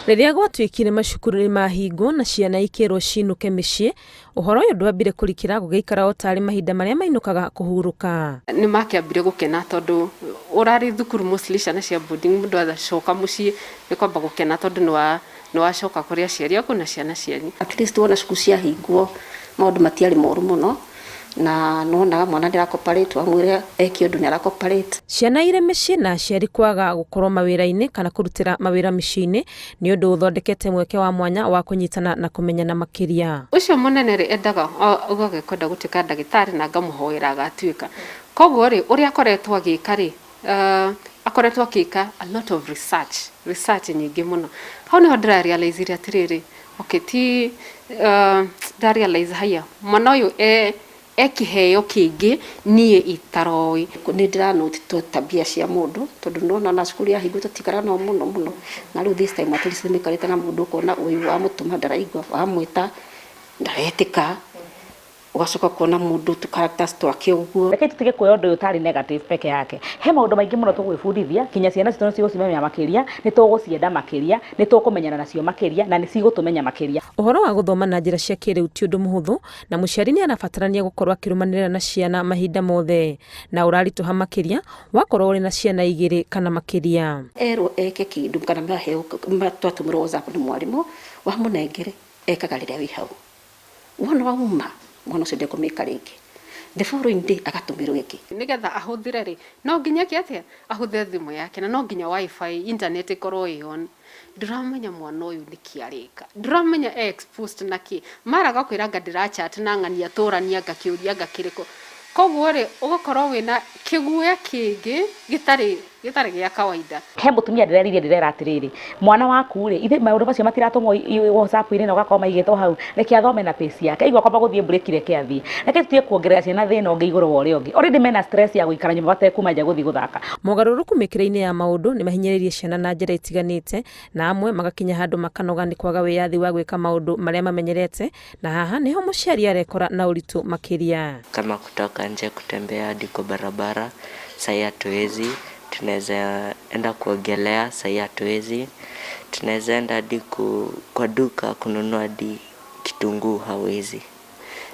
Rĩrĩa gwatuĩkire macukuru nĩ mahingwo na ciana ikĩrwo cinũke mĩciĩ, ũhoro ũyũ ndwambire kũrikĩra gũgĩikara o tarĩ mahinda marĩa mainũkaga kũhurũka. Nĩ makĩambire gũkena tondũ ũrarĩ thukuru mostly ciana cia boarding mũndũ acoka mũciĩ nĩ kwamba gũkena tondũ nĩ wacoka kũrĩ aciari aku na ciana cianyu. At least wona cukuru ciahingwo maũndũ matiarĩ moru mũno na nĩwonaga mwana nĩ ara-cooperate, wamwĩra eke ũndũ nĩ ara-cooperate. Ciana irĩ mĩciĩ na aciari kwaga gũkorwo mawĩra-inĩ kana kũrutĩra mawĩra mĩciĩ-inĩ nĩ ũndũ ũthondekete mweke wa mwanya wa kũnyitana na kũmenyana makĩria. Ũcio mũnene rĩ endaga augaga ekwenda gũtuĩka ndagĩtarĩ na ngamũhoera agatuĩka. Koguo rĩ ũrĩa akoretwo agĩka rĩ akoretwo akĩka a lot of research, research nyingĩ mũno. Hau nĩho ndĩra realize ire atĩrĩrĩ, okay ti nda realize haiya mwana ũyũ e kĩheo kĩngĩ niĩ itaroĩ. Nĩ ndĩra note tabia cia mũndũ tondũ nĩwona ona cukuru yahingwo tũtikaraga nao mũno mũno, na rĩu this time at least nĩmaikarĩte na mũndũ ũkona ũyũ wamũtũma ndaraigua, wamwĩta ndaretĩka, ũgacoka ũkona mũndũ tũ characters twake ũguo. Rekei tũtige kuoya ũndũ ũyũ tarĩ negative peke yake. He maũndũ maingĩ mũno tũgwĩbundithia, kinya ciana citũ nĩ cigũcimenya makĩria, nĩ tũgũcienda makĩria, nĩ tũkũmenyana nacio makĩria, na nĩ cigũtũmenya makĩria. Ũhoro wa gũthoma na njĩra cia kĩrĩu ti ũndũ mũhũthũ na mũciari nĩ arabatarania gũkorwo akĩrũmanĩrĩra na ciana mahinda mothe, na ũraritũha makĩria wakorwo ũrĩ na ciana igĩrĩ kana makĩria. Erwo eke kĩndũ kana maheo twatũmĩrwo WhatsApp nĩ mwarimũ wamũnengere ekaga rĩrĩa wĩ hau. Wona wauma mwana ũcio ndekũmĩka rĩngĩ. The following day agatũmĩrwo ĩngĩ. Nĩgetha ahũthĩre rĩ no nginya eke atĩa ahũthĩre thimũ yake na no nginya wifi internet ĩkorwo ĩ on. Ndũramenya mwana ũyũ nĩkĩ areka, ndũramenya e exposed na kĩ, mara agakwĩra anga ndĩra chat na ng'ania tũrania anga kĩũria anga kĩrĩkũ. Koguo rĩ ũgakorwo wĩna kĩguoya kĩngĩ gĩtarĩ gĩtarĩ gĩa kawaida. He mũtumia ndĩreririe ndĩrera atĩrĩrĩ, mwana waku rĩ, ithe maũndũ macio matiratũmwo WhatsApp-inĩ na ũgakorwo maigĩtwo hau, reke athome na pace yake, aigua kwamba gũthiĩ break reke athiĩ. Reke tũtige kuongerera ciana thĩna ũngĩ igũrũ wa ũrĩa ũngĩ. Already mena stress ya gũikara nyũmba matekuma nja gũthiĩ gũthaka. Mogarũrũku mĩkĩre-inĩ ya maũndũ nĩ mahinyĩrĩirie ciana na njĩra itiganĩte, na amwe magakinya handũ makanoga nĩ kwaga wĩyathi wa gwĩka maũndũ marĩa mamenyerete, na haha nĩho mũciari arekora na ũritũ makĩria. Kama kutoka nje kutembea hadi kwa barabara, sai hatuwezi. Tunaweza enda kuogelea, sai hatuwezi. Tunaweza enda hadi kwa duka kununua hadi kitunguu hawezi.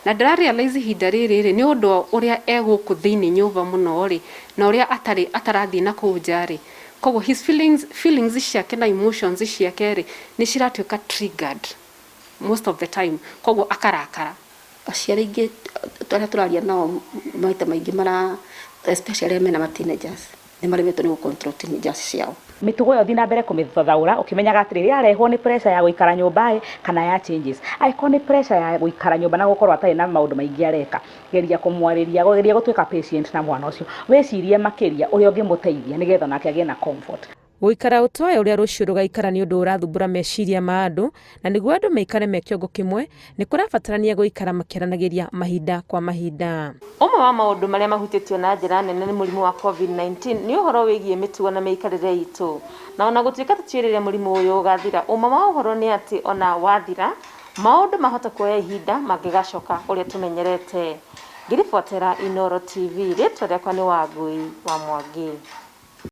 Na ndĩra realize ihinda rĩrĩ rĩ nĩ ũndũ ũrĩa e gũkũ thĩinĩ nyũmba mũno rĩ na ũrĩa atarĩ atarathiĩ na kũu nja rĩ, koguo his feelings, feelings ciake na emotions ciake rĩ nĩ ciratuĩka triggered most of the time, koguo akarakara. Aciari aingĩ arĩa tũraria nao maita maingĩ mara especially arĩa mena ma teenagers nĩ maremetwo nĩ gũ control teenagers ciao. Mĩtugo ĩyo thiĩ na mbere kũmĩthathaũra ũkĩmenyaga atĩrĩrĩ, yarehwo nĩ pressure ya gũikara nyũmba ĩ kana ya changes. Angĩkorwo nĩ pressure ya gũikara nyũmba na gũkorwo atarĩ na maũndũ maingĩ areka, geria kũmwarĩria, geria gũtuĩka patient na mwana ũcio. Wĩcirie makĩria ũrĩa ũngĩmũteithia nĩgetha onake agĩe na comfort. Gũikara ũtoĩ ũrĩa rũciũ rũgaikara nĩ ũndũ ũrathumbũra meciria ma andũ, na nĩguo andũ maikare me kĩongo kĩmwe, nĩ kũrabatarania gũikara makĩaranagĩria mahinda kwa mahinda. Ũmwe wa maũndũ marĩa mahutĩtio na njĩra nene nĩ mũrimũ wa COVID-19 nĩ ũhoro wĩgiĩ mĩtugo na mĩikarĩre itũ. Na ona gũtuĩka tũtiũĩ rĩrĩa mũrimũ ũyũ ũgathira, ũma wa ũhoro nĩ atĩ ona wathira, maũndũ mahota kuoya ihinda mangĩgacoka ũrĩa tũmenyerete. Ngĩribotera Inooro TV, rĩtwa rĩakwa nĩ Wangui wa Mwangi.